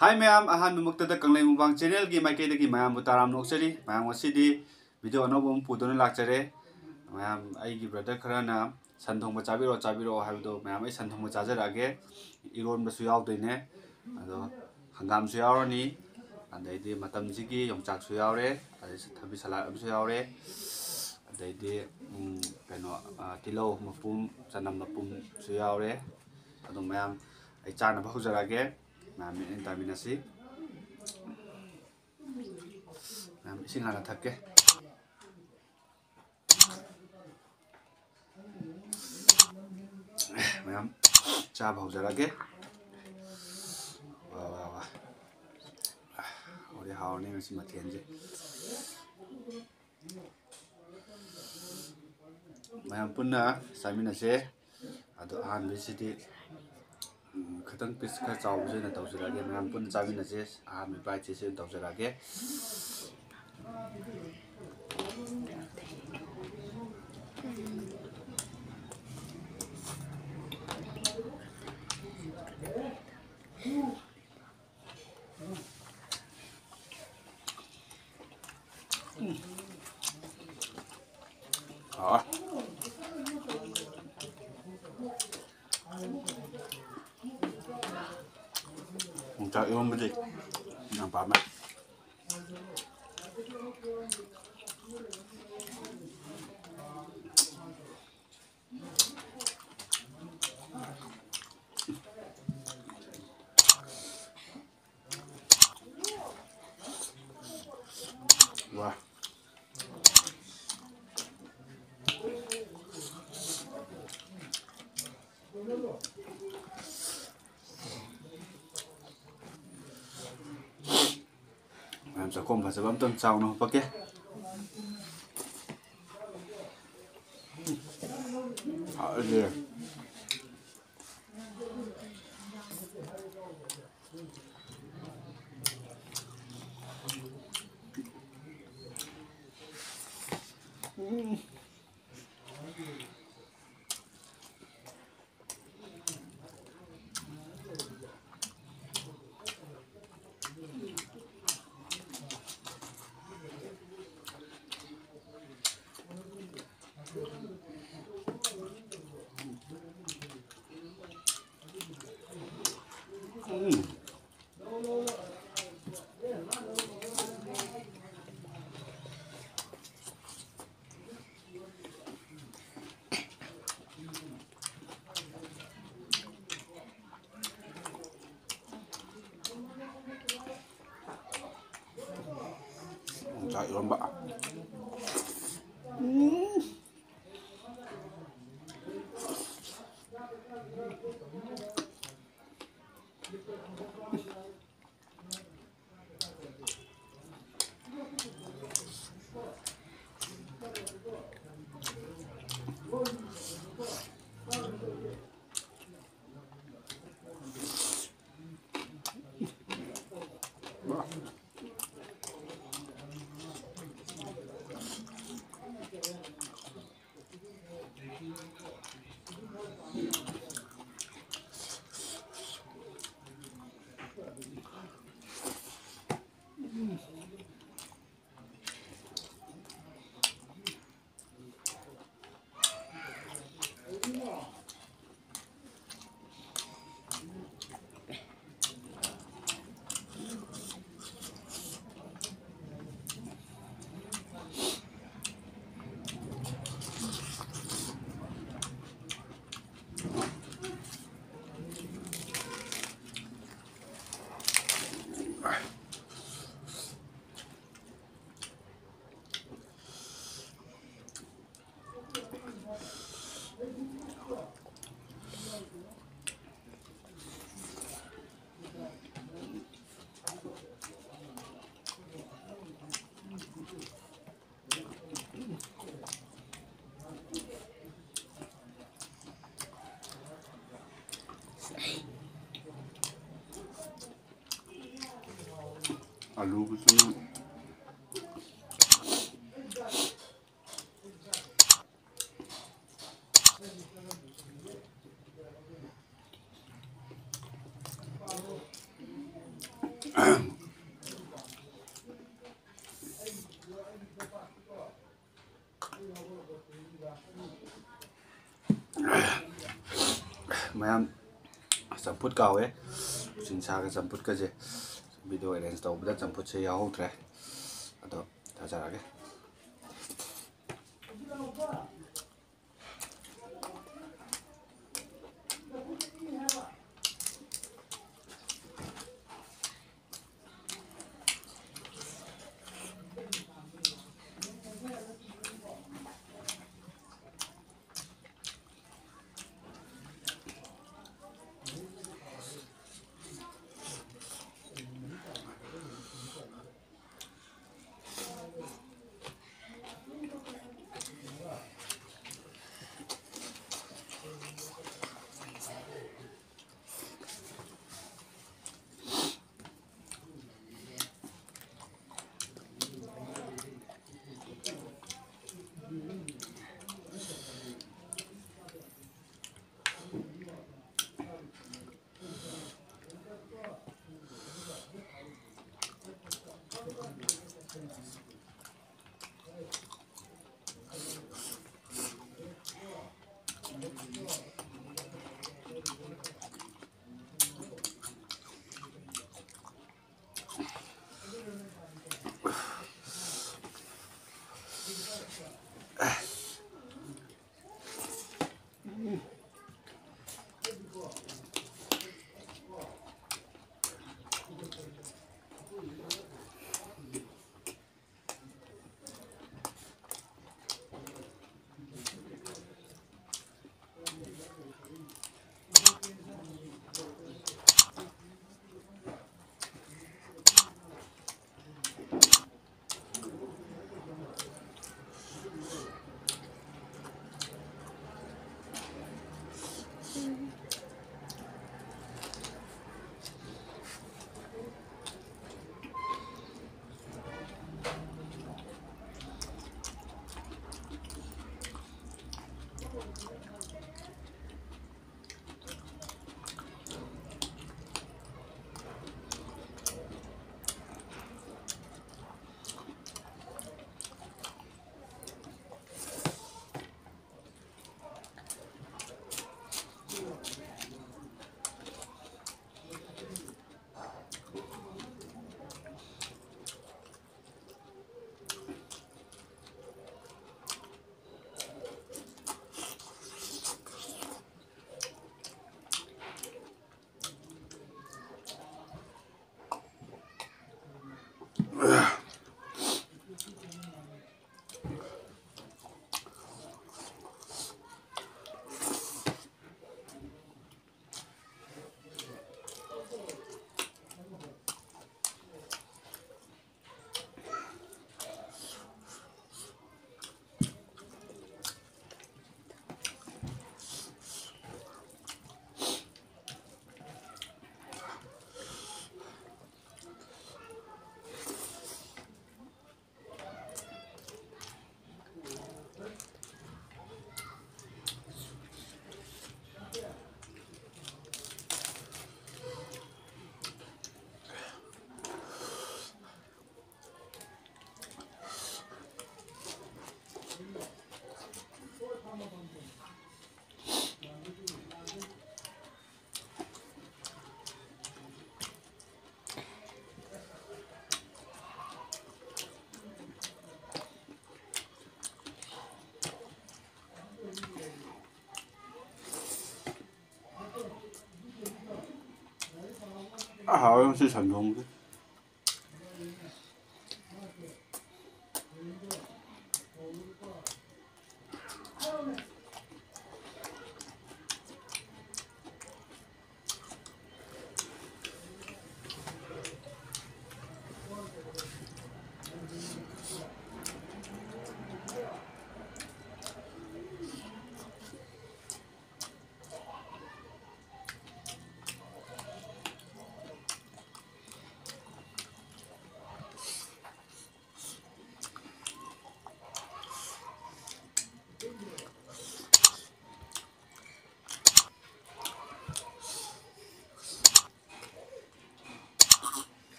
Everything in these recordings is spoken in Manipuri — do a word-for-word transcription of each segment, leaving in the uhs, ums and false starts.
ꯍꯥꯏ ꯃꯌꯥꯝ, ꯑꯍꯥꯟꯕꯃꯛꯇꯗ ꯀꯪꯂꯩ ꯃꯨꯛꯕꯥꯡ ꯆꯦꯅꯦꯜꯒꯤ ꯃꯥꯏꯀꯩꯗꯒꯤ ꯃꯌꯥꯝꯕꯨ ꯇꯔꯥꯝꯅ ꯑꯣꯛꯆꯔꯤ꯫ ꯃꯌꯥꯝ, ꯉꯁꯤꯗꯤ ꯚꯤꯗꯤꯑꯣ ꯑꯅꯧꯕ ꯑꯃ ꯄꯨꯗꯨꯅ ꯂꯥꯛꯆꯔꯦ꯫ ꯃꯌꯥꯝ, ꯑꯩꯒꯤ ꯕ꯭ꯔꯗꯔ ꯈꯔꯅ ꯁꯟ ꯊꯣꯡꯕ ꯆꯥꯕꯤꯔꯛꯑꯣ, ꯆꯥꯕꯤꯔꯛꯑꯣ ꯍꯥꯏꯕꯗꯣ, ꯃꯌꯥꯝ, ꯑꯩ ꯁꯟ ꯊꯣꯡꯕ ꯆꯥꯖꯔꯛꯑꯒꯦ꯫ ꯏꯔꯣꯟꯕꯁꯨ ꯌꯥꯎꯗꯣꯏꯅꯦ, ꯑꯗꯣ ꯍꯪꯒꯥꯝꯁꯨ ꯌꯥꯎꯔꯅꯤ, ꯑꯗꯩꯗꯤ ꯃꯇꯝꯁꯤꯒꯤ ꯌꯣꯡꯆꯥꯛꯁꯨ ꯌꯥꯎꯔꯦ, ꯑꯗꯩ ꯊꯕꯤ ꯁꯂꯥꯗ ꯑꯃꯁꯨ ꯌꯥꯎꯔꯦ, ꯑꯗꯩꯗꯤ, ꯎꯝ, ꯀꯩꯅꯣ, ꯑ, ꯇꯤꯜꯍꯧ ꯃꯄꯨꯝ, ꯆꯅꯝ ꯃꯄꯨꯝꯁꯨ ꯌꯥꯎꯔꯦ꯫ ꯑꯗꯣ ꯃꯌꯥꯝ, ꯑꯩ ꯆꯥꯅꯕ ꯍꯧꯖꯔꯛꯑꯒꯦ꯫ ꯃꯌꯥꯝ, ꯃꯤꯠꯌꯦꯡ ꯇꯥꯃꯤꯟꯅꯁꯤ꯫ ꯃꯌꯥꯝ, ꯏꯁꯤꯡ ꯍꯥꯟꯅ ꯊꯛꯀꯦ꯫ ꯃꯌꯥꯝ, ꯆꯥꯕ ꯍꯧꯖꯔꯒꯦ꯫ ꯋꯥ, ꯋꯥ, ꯋꯥ꯫ ꯍꯥꯎꯗꯤ ꯍꯥꯎꯔꯅꯤ ꯉꯁꯤ ꯃꯊꯦꯜꯁꯦ꯫ ꯃꯌꯥꯝ ꯄꯨꯟꯅ ꯆꯥꯃꯤꯟꯅꯁꯦ꯫ ꯑꯗꯣ ꯑꯍꯥꯟꯕꯁꯤꯗꯤ, ꯎꯝ, ꯈꯤꯇꯪ ꯄꯤꯁ ꯈꯔ ꯆꯥꯎꯕꯁꯦ ꯑꯣꯏꯅ ꯇꯧꯖꯔꯛꯑꯒꯦ꯫ ꯃꯌꯥꯝ ꯄꯨꯟꯅ ꯆꯥꯃꯤꯟꯅꯁꯦ꯫ ꯑꯍꯥꯟꯕ ꯕꯥꯏꯠꯁꯦ ꯁꯤ ꯑꯣꯏꯅ ꯇꯧꯖꯔꯛꯑꯒꯦ꯫ ꯍꯥꯎꯋꯦ꯫ ꯌꯣꯡꯆꯥꯛ ꯏꯔꯣꯝꯕꯗꯤ ꯌꯥꯝ ꯄꯥꯝꯃꯦ꯫ ꯋꯥ꯫ ꯃꯌꯥꯝ, ꯆꯥꯛꯈꯣꯝ ꯐꯖꯕ ꯑꯝꯇꯪ ꯆꯥꯎꯅ ꯍꯨꯞꯄꯛꯀꯦ꯫ ꯍꯥꯎꯔꯦ꯫ ꯆꯥꯛ ꯏꯔꯣꯟꯕ꯫ ꯎꯝ꯫ ꯑꯂꯨꯒꯁꯨ꯫ ꯃꯌꯥꯝ, ꯆꯝꯐꯨꯠ ꯀꯥꯎꯋꯦ꯫ ꯎꯆꯤꯟ ꯁꯥꯒ ꯆꯝꯐꯨꯠꯀꯁꯦ video arrange ꯇꯧꯕꯗ ꯆꯝꯐꯨꯠꯁꯦ ꯌꯥꯎꯍꯧꯗ꯭ꯔꯦ꯫ ꯑꯗꯣ ꯆꯥꯖꯔꯒꯦ꯫ ꯑꯥ, ꯍꯥꯎꯋꯦ ꯉꯁꯤ ꯁꯟ ꯊꯣꯡꯕꯗꯤ꯫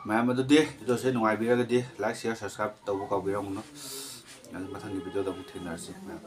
ꯃꯌꯥꯝ ꯑꯗꯨꯗꯤ videoꯁꯦ ꯅꯨꯡꯉꯥꯏꯕꯤꯔꯒꯗꯤ like, share, subscribe ꯇꯧꯕ ꯀꯥꯎꯕꯤꯔꯝꯒꯅꯨ꯫ ꯑꯗꯨ ꯃꯊꯪꯒꯤ videoꯗ ꯑꯃꯨꯛ ꯊꯦꯡꯅꯔꯁꯤ ꯃꯌꯥꯝ꯫